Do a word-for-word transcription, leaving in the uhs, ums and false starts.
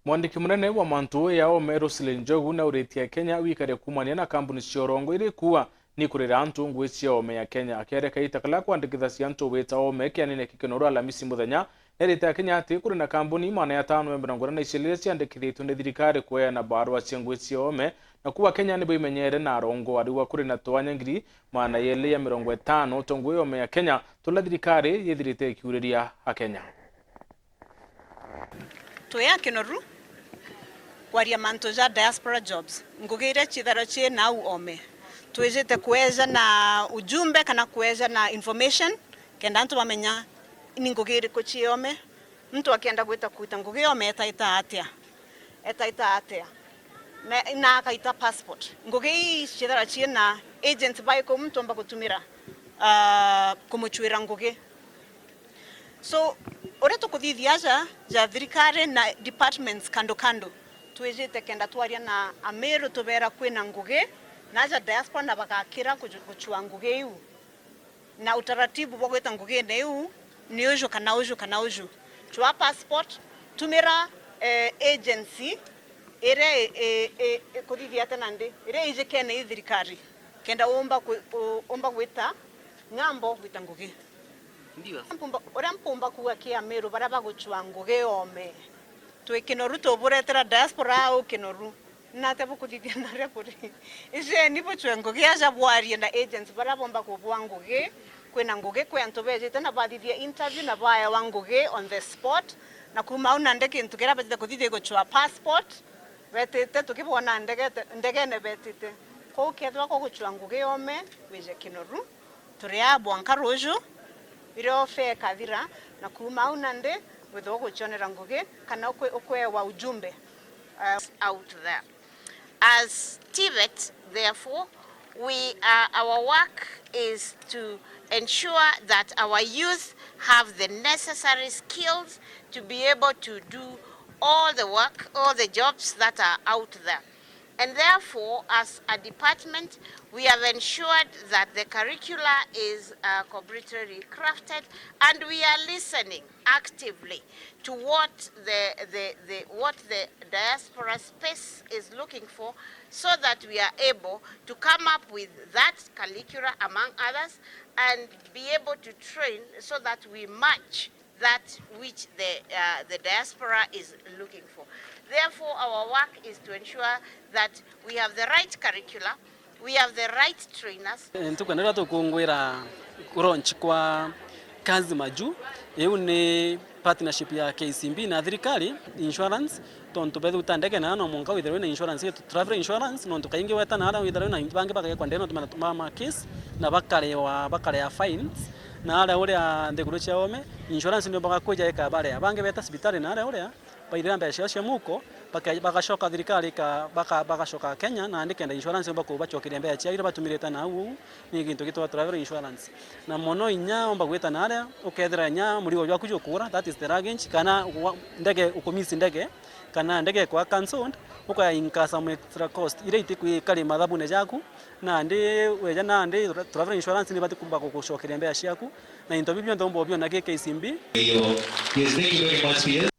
Mwandiki munene wa mantu ya oome Roselyn Njogu nauritie Akenya wikare kuumania na kambuni cia urongo iri kuua ni kurira antu ngui cia oome ya Kenya. Akiaria kaita karia kwandikithagia antu gwita oome kianene kia Kinoru Alamisi muthenya, nerite Akenya ati kuri na kambuni magana jatano na mirongo ina na iciiri iria ciandikithitue ni thirikari kueana barua cia ngui cia oome, na kuuga Akenya ni baimenyere na arongo. Ariuga kuri na twanya ngiri magana jeeri ja mirongo itano twa ngui ya oome ya Kenya turia thirikari yithirite ikiuriria Akenya. Twi a Kinoru kwaria mantu ja diaspora jobs, ngugi iria ciithagirwa cii nau oome. Twijite kweja na ujumbe kana kweja na information kenda antu bamenya ni ngugi iriku cii oome. Muntu akienda gwita kuruta ngugi oome etaita atia? Etaita atia? Na, na akaita passport. Ngugi ii ciithagirwa cii na agents baiku muntu omba gutumira, ah, kumucuira ngugi. So, uria tukuthithia aja ja thirikari na departments kando kando, twijite kenda twaria na Ameru tubeera kwina ngugi, na aja diaspora na bagakira kuju-, gucua ngugi iu. Na utaratibu bwa gwita ngugine iu ni uju kana uju kana uju. Cua passport, tumira, eh, agency iria i-, i-, i-, ikuthithia ati nandi, iria ijikene i thirikari, kenda umba kwi-, u-, umba gwita ng'ambo gwita ngugi. Ndio. Mpumba, uria mpumba kuuga ki Ameru baria bagucua ngugi oome, twi Kinoru tuburetera diaspora au Kinoru. Natia bukuthithia naria kuri? Ijeni bucue ngugi aja bwarie na agents baria bomba kubua ngugi. Kwina ngugi kwi antu bejite na bathithia interview na baewa ngugi on the spot. Na kuuma au nandi kintu kiria bejite kuthithia i gucua passport. Betite tukibona ndegete, ndegene betite. Kwou kethirwa kugucua ngugi oome, wije Kinoru. Turi aa bwanka ruuju, iria ofe ikathira, na kuuma au nandi withirwa ugucionera ngugi kana ukwe-, ukweewa ujumbe, eh, out there. As TVET, therefore, we, uh, our work is to ensure that our youth have the necessary skills to be able to do all the work, all the jobs that are out there. And therefore, as a department, we have ensured that the curricula is, uh, completely crafted, and we are listening actively to what the, the, the, what the diaspora space is looking for, so that we are able to come up with that curricula, among others, and be able to train so that we match that which the, uh, the diaspora is looking for. Therefore, our work is to ensure that we have the right curricula, we have the right trainers. Eh, ntuku ya nderu tukungwira kulaunch kwa Kazi Majuu. Iu ni partnership ya K C B na thirikari, insurance, tontu betha uta ndege na no mwanka withirwe na insurance yetu, travel insurance, nontu kaingi weta na aria withirwe na bangi bagekwa ndege nontu ma, ma, ma case, na bakarewa, bakarea fines. Na aria uria nthiguru cia oome, insurance nio bagakwija ikabarea. Bangi beta cibitari na aria uria, baithira mbeca ciao cia muko, baka-, bagacoka thirikari ika-, baka-, bagacoka Kenya, na nikenda insurance yomba kubacokeria mbeca ciao iria batumirite na au, ni gintu gitwa travel insurance. Na mono inya omba gwita na aria, ukethira inya murigo jwaku jukura, that is the luggage, kana wa-, ndege, ukumisi ndege, kana ndege ikwa cancelled, ukaya incur some extra cost, iria itikwikari mathabune jaku, nandi weja nandi tra-, travel insurance nibati kumba gugucokeria mbeca ciaku, na into biu bionthe umba ubiona gi K C B. Yes, thank you very much, P S.